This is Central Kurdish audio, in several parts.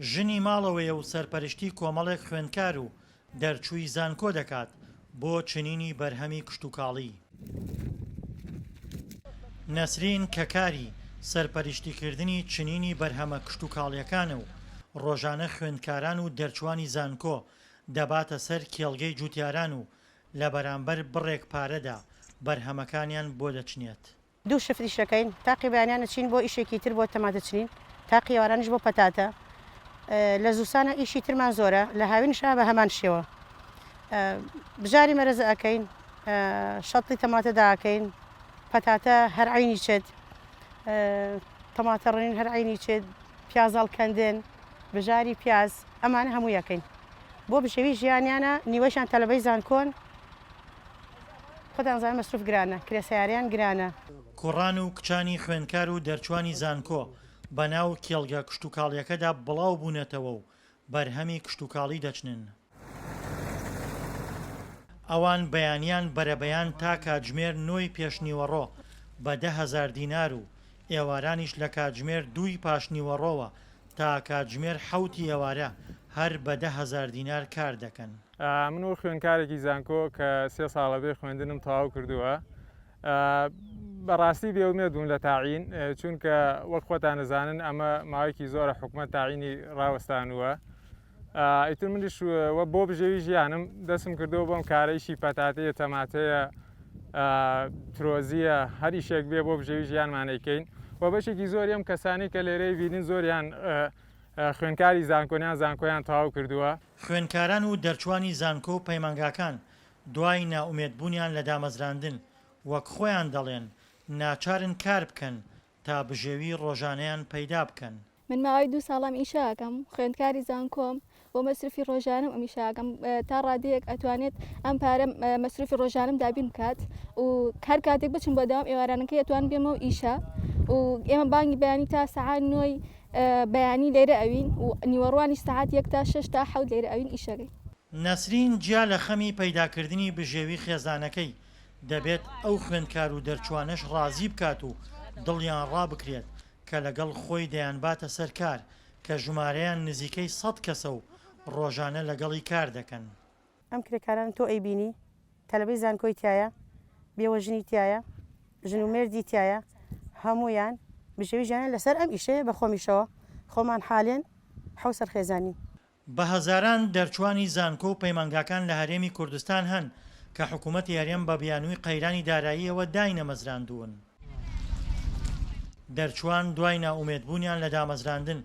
ژنی ماڵەوەیە و سەرپەرشتی کۆمەڵێک خوێندکار و دەرچووی زانکۆ دەکات بۆ چنینی بەرهەمی کشتوکاڵی. نەسرین کە کاری سەرپەرشتیکردنی چنینی بەرهەمە کشتوکاڵییەکانە و ڕۆژانە خوێندکاران و دەرچووانی زانکۆ دەباتە سەر کێڵگەی جوتیاران و لە بەرامبەر بڕێک پارەدا بەرهەمەکانیان بۆ دەچنێت. دوو شفت ئیش ئەکەین تاقی بەیانیان ئەچین بۆ ئیشێکی تر بۆ تەماتە چنین تاقی ئێوارانیش بۆ پەتاتە لە زوسانە ئیشی ترمان زۆرە لە هاوینیشا بە هەمان شێوە بژاری مەرەزە ئەکەین شەتڵی تەماتە داکەین پەتاتە هەر عینی چێت تەماتە ڕنین هەر عینی چێت پیاز هەڵکەندن بژاری پیاز ئەمانە هەموو یەکەین بۆ بژێوی ژیانیانە نیوەشیان تەلەبەی زانکۆن خۆتان زانن مەسروف گرانە، کرێ سەیارەیان گرانە. کوڕان و کچانی خوێندکار و دەرچوانی زانکۆ بەناو کێڵگە کشتوکاڵیەکەدا بڵاو بوونەتەوە و بەرهەمی کشتوکاڵی دەچنن. ئەوان بەیانیان بەرەبەیان تا کاتژمێر نۆی پێشنیوەڕۆ بە 10,000 دینار و ئێوارانیش لە کاتژمێر دووی پاشنیوەڕۆوە تا کاتژمێر حەوتی ئێوارە هەر بە 10,000 دینار کار دەکەن. من وەک خوێندکارێکی زانکۆ کە سێ ساڵە بێ خوێندنم تەواو کردووە بەڕاستی بێئومێد بووم لە تاعین چونکە وەک خۆتان دەزانن ئەمە ماوەیەکی زۆرە حکومەت تاعینی ڕاوەستانووە ئیتر منیش وە بۆ بژێوی ژیانم دەستم کردەوە بۆم کارەیشی پەتاتەیە تەماتەیە ترۆزیە هەر ئیشێک بێ بۆ بژێوی ژیانمان ئەیکەین و بەشێکی زۆری ئەم کەسانی کە لێرەی بینین زۆریان خوێندکاری زانکۆنیان زانکۆیان تەواو کردووە. خوێندکاران و دەرچوانی زانکۆ و پەیمانگاکان دوای نائومێدبوونیان لە دامەزراندن، وەک خۆیان دەڵێن، ناچارن کار بکەن تا بژێوی ڕۆژانەیان پەیدا بکەن. من ماوەی دوو ساڵە ئەم ئیشە ئەکەم، خوێندکاری زانکۆم، بۆ مەسروفی ڕۆژانەم ئەم ئیشە ئەکەم، تا ڕادەیەک ئەتوانێت ئەم پارە مەسروفی ڕۆژانەم دابین بکات و هەر کاتێک بچم بۆ دەوام ئێوارانەکەی ئەتوانم بێمەوە ئیشە و ئێمە بانگی بەیانی تا سەعات نۆی بەیانی لێرە ئەوین و نیوەڕوانیش سەعات یەک تا شەش تا حەوت لێرە ئەوین ئیشەکەین. نەسرین جیا لە خەمی پەیداکردنی بژێوی خێزانەکەی، دەبێت ئەو خوێندکار و دەرچووانەش ڕازی بکات و دڵیان ڕابکرێت کە لەگەڵ خۆی دەیانباتە سەر کار کە ژمارەیان نزیکەی سەد کەسە و ڕۆژانە لەگەڵی کار دەکەن. ئەم کرێکارانە تۆ ئەیبینی تەلەبەی زانکۆی تیایە، بێوەژنی تیایە، ژن و مێردی تیایە، هەموویان بژێوی ژیانیان لەسەر ئەم ئیشەیە بە خۆمیشەوە خۆمان حالێن حەوت سەر خێزانین. بە هەزاران دەرچوانی زانکۆ و پەیمانگاکان لە هەرێمی کوردستان هەن کە حکوومەتی هەرێم بە بیانووی قەیرانی داراییەوە داینەمەزراندوون. دەرچوان دوای نائومێدبوونیان لە دامەزراندن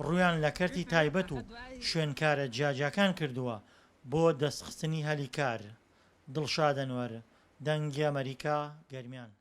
ڕوویان لە کەرتی تایبەت و شوێنکارە جیاجیاکان کردووە بۆ دەستخستنی هەلی کار. دڵشاد ئەنوەر، دەنگی ئەمەریکا، گەرمیان.